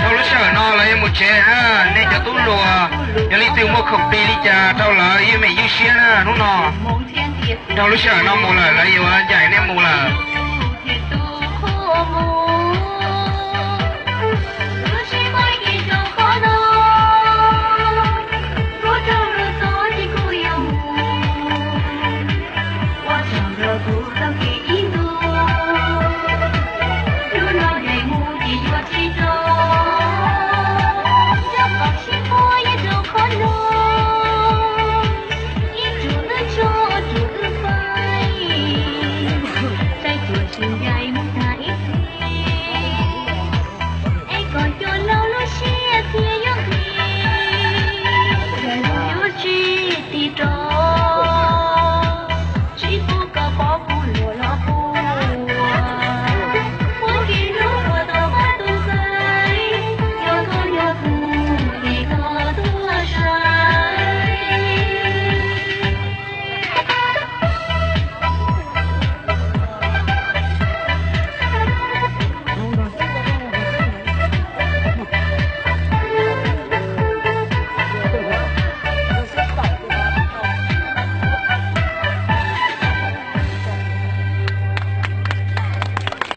Dhau lub sij hawm no lawv yuav mus tsev na, nej cov tub hluas, yog leej twg muaj khoom plig li cas rau lawv ywj mem ywj siab na hnub no. Dhau lub sij hawm no mus lawm, lawv yuav ncaim nej mus lawm.